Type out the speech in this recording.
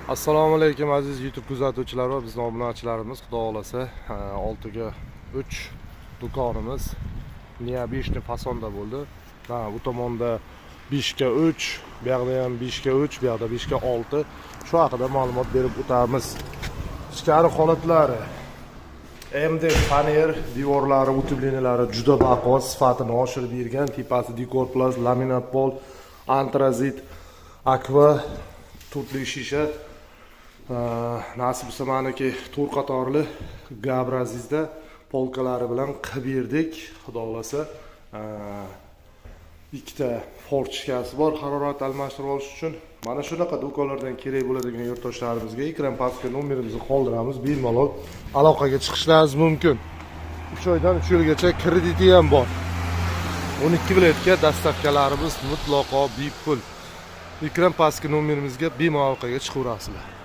Assalomu alaykum, aziz YouTube kuzatuvchilar va bizni obunachilarimiz. Xudo xohlasa, 6 ga 3 do'konimiz необычный fasonda bo'ldi. Ha, bu tomonda 5 ga 3, bu yoqda ham 5 ga 3, bu yoqda 5 ga 6. Shu haqida ma'lumot berib o'tamiz. Ichkari holatlari MD faner devorlari, утепления lari juda baquvvat, sifatini oshirib bergan. Tepasi Dekor Plus, laminat pol, antrazit, akva, to'rtlik shisha. Nasib bo'lsa, maniki to'rt qatorli gabrazizda полка lari bilan qilib berdik. Xudo xohlasa, ikkita форточка si bor harorat almashtirib olish uchun. Mana shunaqa do'konlardan kerak bo'ladigan yurtdoshlarimizga ekran pastga nomerimizni qoldiramiz, bemalol aloqaga chiqishlaringiz mumkin. 3 oydan 3 yilgacha krediti ham bor. 12 viloyatga доставка larimiz mutlaqo bepul. Ekran pastki nomerimizga bemalol aloqaga chiqaverasizlar.